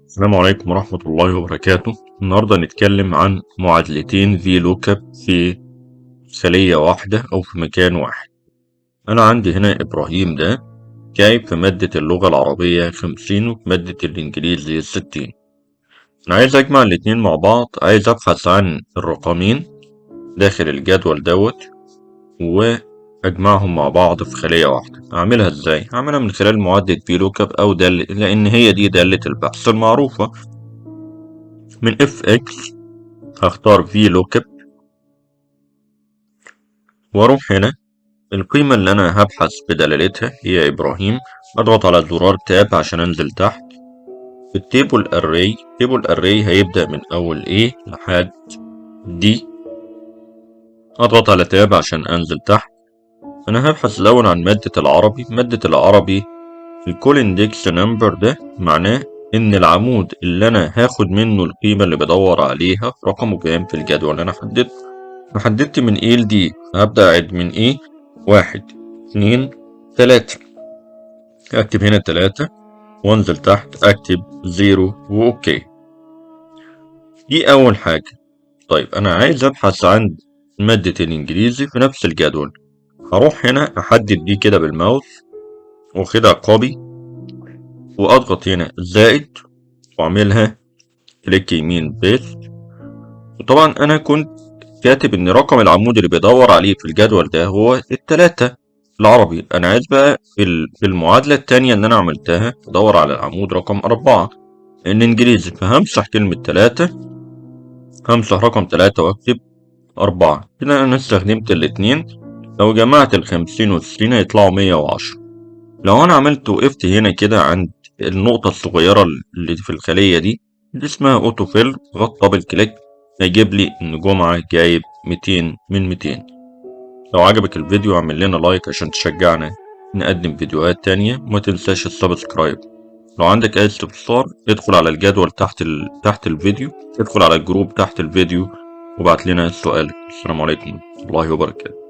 السلام عليكم ورحمة الله وبركاته. النهاردة نتكلم عن معادلتين VLOOKUP في خلية واحدة أو في مكان واحد. أنا عندي هنا إبراهيم ده جايب في مادة اللغة العربية 50 وفي مادة الإنجليزي 60. أنا عايز أجمع الاتنين مع بعض، عايز أبحث عن الرقمين داخل الجدول دوت وأجمعهم مع بعض في خلية واحدة. أعملها إزاي؟ أعملها من خلال معادلة VLOOKUP أو دالة، لأن هي دي دالة البحث المعروفة. من FX هختار VLOOKUP واروح هنا القيمة اللي أنا هبحث بدلالتها هي إبراهيم. أضغط على زرار tab عشان أنزل تحت في ال table array. table array هيبدأ من أول A لحد D. أضغط على tab عشان أنزل تحت. أنا هبحث الأول عن مادة العربي. مادة العربي ال col index number ده معناه إن العمود اللي أنا هاخد منه القيمة اللي بدور عليها رقمه كام في الجدول اللي أنا حددته. أنا حددت من A ل D، هبدأ أعد من A: 1، 2، 3. أكتب هنا 3 وأنزل تحت أكتب 0 و okay. دي أول حاجة. طيب، أنا عايز أبحث عن مادة الإنجليزي في نفس الجدول. هروح هنا أحدد دي كده بالماوس واخدها copy وأضغط هنا زائد وأعملها click يمين paste. وطبعا أنا كنت كاتب إن رقم العمود اللي بيدور عليه في الجدول ده هو التلاتة العربي. أنا عايز بقى في المعادلة التانية اللي أنا عملتها أدور على العمود رقم 4 الإنجليزي، فهمسح كلمة تلاتة، همسح رقم 3 وأكتب 4. كده أنا استخدمت الاتنين. لو جمعت ال50 وال60 هيطلعوا 110. لو أنا عملت وقفت هنا كده عند النقطة الصغيرة اللي في الخلية دي، دي اسمها auto fill، اضغط double click هيجيب لي ان جمعة جايب 200 من 200. لو عجبك الفيديو اعمل لنا like عشان تشجعنا نقدم فيديوهات تانية، وما تنساش ال subscribe. لو عندك اي استفسار ادخل على الجدول تحت الفيديو، ادخل على ال group تحت الفيديو وابعت لنا سؤالك. السلام عليكم ورحمة الله وبركاته.